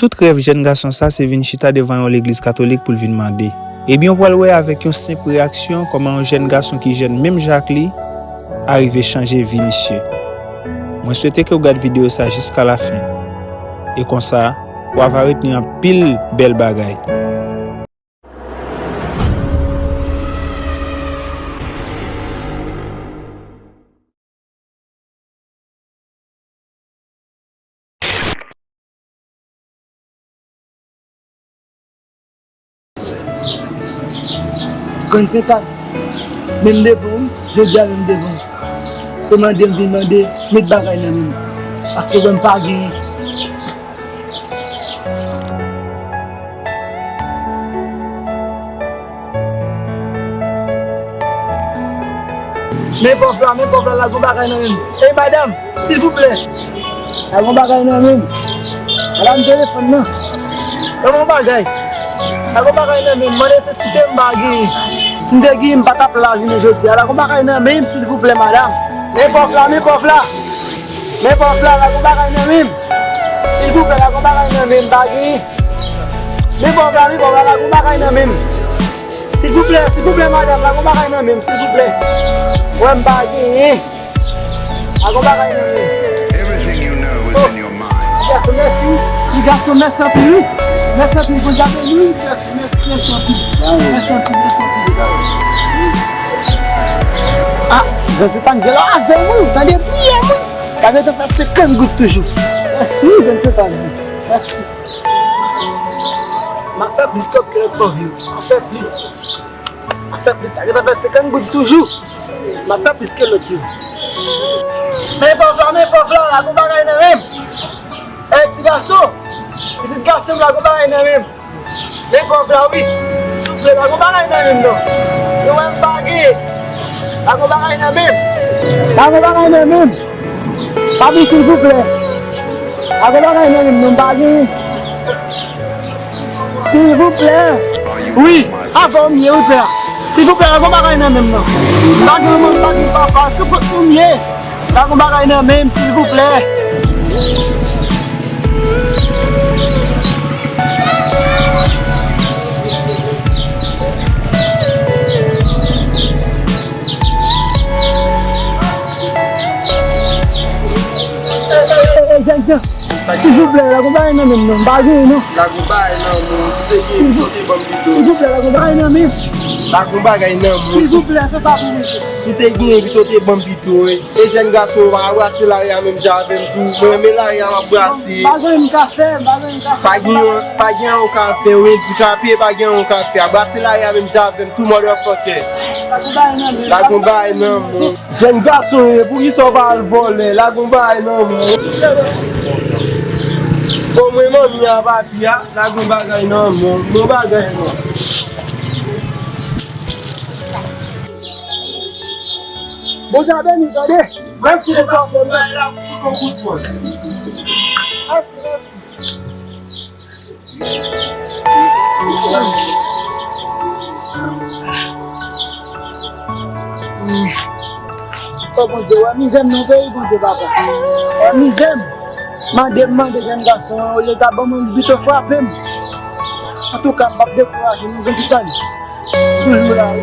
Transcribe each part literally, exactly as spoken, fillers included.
Tout rèv jèn gason sa se vin chita devan yon legliz katolik pou l vin mande. Ebyen, w pral wè avèk yon senp reyaksyon kòman yon jèn gason ki jèn menm jan ak li arive chanje vi misye. Mwen swete ke w gad videyo sa jiska lafen. E konsa, w ava retni anpil bèl bagay. Grann Sentàn, menm devan w, jodi a menm devan w. Se mande m vin mande, met bagay nan men m. Paske wè m pa genyen. Men pòv la, men pòv la, la gon bagay nan men m. Ey, madanm, silvouplè. La gon bagay nan men m. Ala m telefòn nan. La gon bagay. La gon bagay nan men m. Mwen nesesite m pa genyen. Si m te genyen, m pa t ap la jounen jodi a. La gon bagay nan men m, silvouplè, madanm. Men pòv la, men pòv la. Men pòv la, la gon bagay nan men m. Silvouplè, la gon bagay nan men m, m pa genyen. Men pòv la, men pòv la, la gon bagay nan men m. Silvouplè, silvouplè, madanm, la gon bagay nan men m, silvouplè. Wè m pa genyen. La gon bagay nan men m. Oh, ti gason, mèsi. Ti gason, mèsi anpil, wi. Mèsi anpil, Bondye beni w. Mèsi, mèsi, mèsi anpil. Mèsi anpil, mèsi anpil. Ah, Grann Sentàn, gen lè avè m, wi, tande priyè m, wi. Sa gentan fè senkant goud toujou. Mèsi, Grann Sentàn. Mèsi. M ap fè plis kòb ke lòt pòv yo. M ap fè plis. M ap fè plis. Sa gentan fè senkant goud toujou. M ap fè plis ke lòt yo. Men pòv la, men pòv la, la gon bagay nan men m. Ey, ti gason. Pitit gason m, la gon bagay nan men m. Men pòv la, wi. Souple, la gon bagay nan men m, non. Nou wè m pa genyen. La gon bagay nan men m. La gon bagay nan men m. Papi, silvouplè. La gon bagay nan men m, non, m pa genyen. Silvouplè. Wi, avè w m ye, wi, pè. Silvouplè, la gon bagay nan men m, non. M pa gen manman, m pa gen papa, sou kont nou m ye. Pa gon bagay nan men m, silvouplè. Ey, ey, ey, ey, ey, silvouplè, la gon bagay nan men m, non. M pa gen, non. La gon bagay nan men w, si te gen pito, te ban m pito. Silvouplè, la gon bagay nan men m. La gon bagay nan men w. Silvouplè, fè sa pou mwen. Si te gen pito, te ban m pito, wi. E jèn gason, w pa ka brase lari a menm jan avè m tou. Mwen renmen lari a, m ap brase. M pa gen anyen m ka fè, m pa gen anyen m ka fè. Pa gen, pa gen anyen w ka fè, w andikape, pa gen anyen w ka fè. A brase lari a menm jan avè m tou, motherfucker. La gon bagay nan men m. La gon bagay nan men w. Jèn gason w ye, poukisa w pa al vòlè? La gon bagay nan men w. Bon, mwen manmi a papi a, la gon bagay nan men w. Bon bagay non. Bondye beni, tande. Mèsi de sa w fè m. Mèsi, mèsi. O Bondye, wè mizè m nan peyi, Bondye papa. Wè mizè m. Mande m mande jèn gason an, olye ta ban mwen li pito frape m. Antouka, m p ap dekouraje, nou gen ti tan. Toujou la, wi.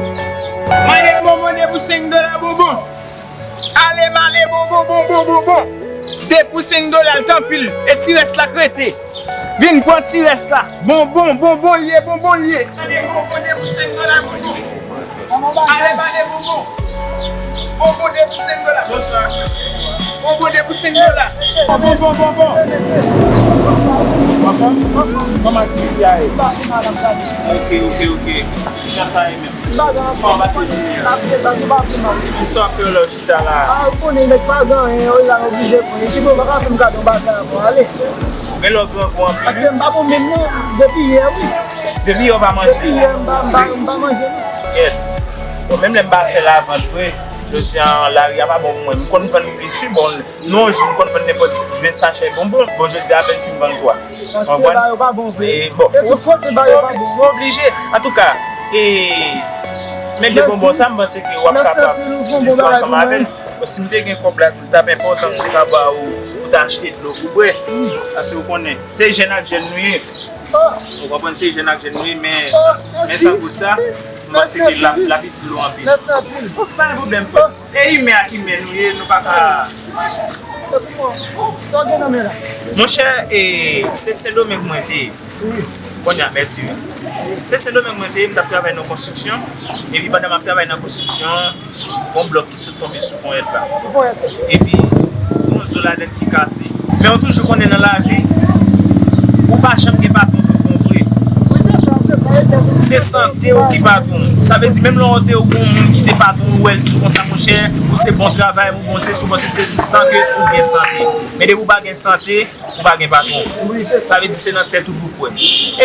Mande bonbon de pou senk dola bonbon. Ale m ale bonbon, bonbon, bonbon. De pou senk dola l t anpil. E ti rès la k rete. Vin pran ti rès la. Bonbon, bonbon l ye, bonbon l ye. Tande bonbon de pou senk dola bonbon. Ale m ale bonbon. Bonbon de pou senk dola. Bonswa. Bonbon de pou senk dola. Bonbon, bonbon, bonbon. W anfòm? Kòman aktivite a ye? Ok, ok, ok. Jan sa ye menm? M pa gen anfòm. Kòman pase jounen an? N ap debat, nou pa vle mal. Kisa w ap fè lè w chita la a? A, ou konnen nèg pa gen anyen, yo la oblije pran. Si bon, pa ka fè m kado bagay ankò, ale. Ou gen lè w grangou anpil, wi. Paske m pa bon menm non, depi yè, wi. Depi yè w pa manje? Depi yè, m pa, m pa, m pa manje, non. Kèt. Bon, menm lè m pa fè lavant vre, jodi a, lari a pa bon pou mwen. M konn vann plis, wi, bon, non, yon jou, m konn vann nenpòt ven sachè bonbon. Bon, jodi a, apèn si m vann twa. Paske bagay yo pa bon vre. E, bon, e tout kote bagay yo pa bon. Ou oblije. Antouka, e, men de bonbon sa, m panse ke w ap kapab divize ansanm avè m. Bon, si m te gen kòb la, tou, l t ap enpòtan pou m ta ba ou, Te achte dlo pou bwè. Paske ou konnen, se jèn ak jèn nou ye. Ou konprann, se jèn ak jèn nou ye, men, men san goud sa, m panse ke l ap, l ap itil ou anpil. Pa gen pwoblèm, frè. E imè ak imè nou ye, nou pa ka. Monchè, e, se Sendomeng mwen te ye. Kounye a, mèsi wi. Se Sendomeng mwen te ye, m t ap travay nan konstriksyon. Epi pandan m ap travay nan konstriksyon an, gon blòk ki sot tonbe sou ponyèt la. Epi, gon zo ladann ki kase. Men ou toujou konnen nan lavi, ou pa janm gen patwon tout bon vre. Se sante w ki patwon w. Sa vle di, menm lè w te gon moun ki te patwon w, ou wè l di w konsa, monchè, ou se bon travay, ou bon se sou, bon se, se tan ke ou gen sante. Men depi ou pa gen sante, ou pa gen patwon. Sa vle di se nan tèt ou pou kwè.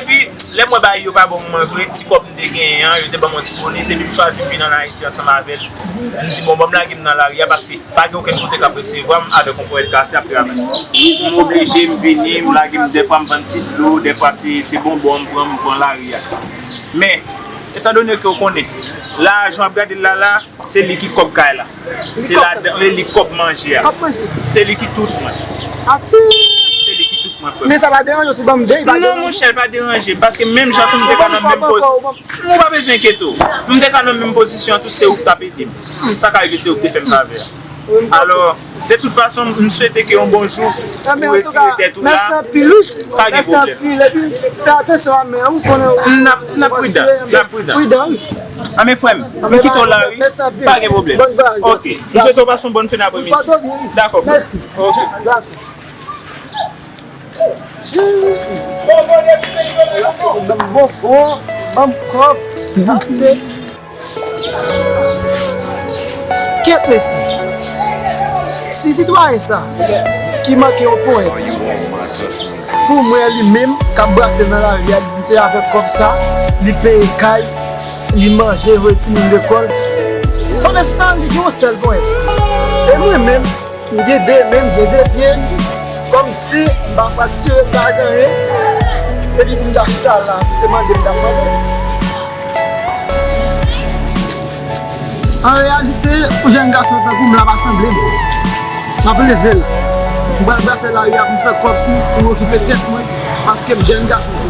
Epi, lè m wè bagay yo pa bon pou mwen vre, ti kòb m te genyen an, yo te ban m yon ti bonis, epi m chwazi m vin ann Ayiti ansanm avè l. M di, bon, ban m lage m nan lari a, paske pa gen okenn kote k ap resevwa m avèk yon ponyèt kase ap travay. M oblije, m vini, m lage m, dèfwa m vann ti dlo, dèfwa se, se bonbon m pran, m pran lari a. Men, etandone ke w konnen, la, jan w ap gade l la, la, se li ki kòb kay la. Se ladan li kòb manje a. Kòb manje. Se li ki tout mwen. Ati. Se li ki tout mwen, frè. Men sa pa deranje w si w ban m de, pa deranje. Non, monchè, pa deranje m, paske menm jan tou m te ka nan menm po-, ou pa bezwen enkyete w. M te ka nan menm pozisyon an tou, se ou k t ap ede m. Sa ka rive se ou k te fè m favè a. Alò, de tout fason, m swete ke yon bon jou, ou retire tèt ou la. Mèsi anpil, wi. Pa gen pwoblèm. Mèsi anpil, epi fè atansyon a men an, ou konnen. N ap, n ap pridan, n ap pridan. Pridan, wi. Anben, frè m, m kite w la, wi. Pa gen pwoblèm. Ok. M swete w pase yon bòn fen apremidi. Dakò, frè. Ok. Dakò. Ban m bonbon, ban m kòb. Kèt mesye. Si sitwayen sa ki manke yon ponyèt pou mwen li menm k ap brase nan lari a, li di se avèk kòb sa li peye kay, li manje, voye timoun lekòl. Pandanstan li gen yon sèl ponyèt. E mwen menm, m gen de men, m gen de pye, kòmsi m pa fraktire, m pa gen anyen. Epi pou m ta chita la, pou se mande m t ap mande. An reyalite, yon jèn gason tankou m la pa sanble m. M ap leve l. M pral brase lari a pou m fè kòb tou, pou m okipe tèt mwen, paske m jèn gason tou.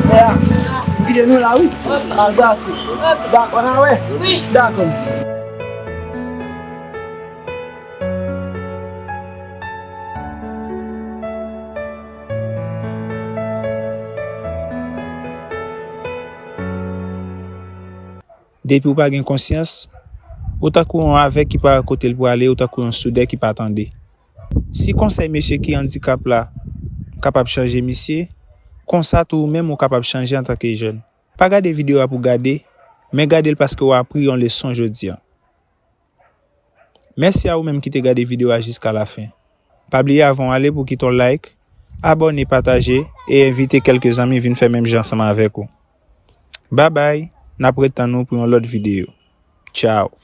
Mwen a, m kite nou la, wi. Al brase. Dakò, n a wè. Dakò. Depi w pa gen konsyans, ou tankou yon avèg ki pa wè kote l prale, ou tankou yon soudè ki pa tande. Si konsèy mesye ki andikap la kapab chanje misye, konsa tou ou menm ou kapab chanje antanke jèn. Pa gade videyo a pou gade, men gade l paske w apri yon leson jodi a. Mèsi a ou menm ki te gade videyo a jiska lafen. Pa bliye avan w ale pou kite yon like, abòne, pataje e envite kèlke zanmi vin fè menm jan ansanm avèk ou. Babay, n ap ret tann ou pou yon lòt videyo. Tchaw!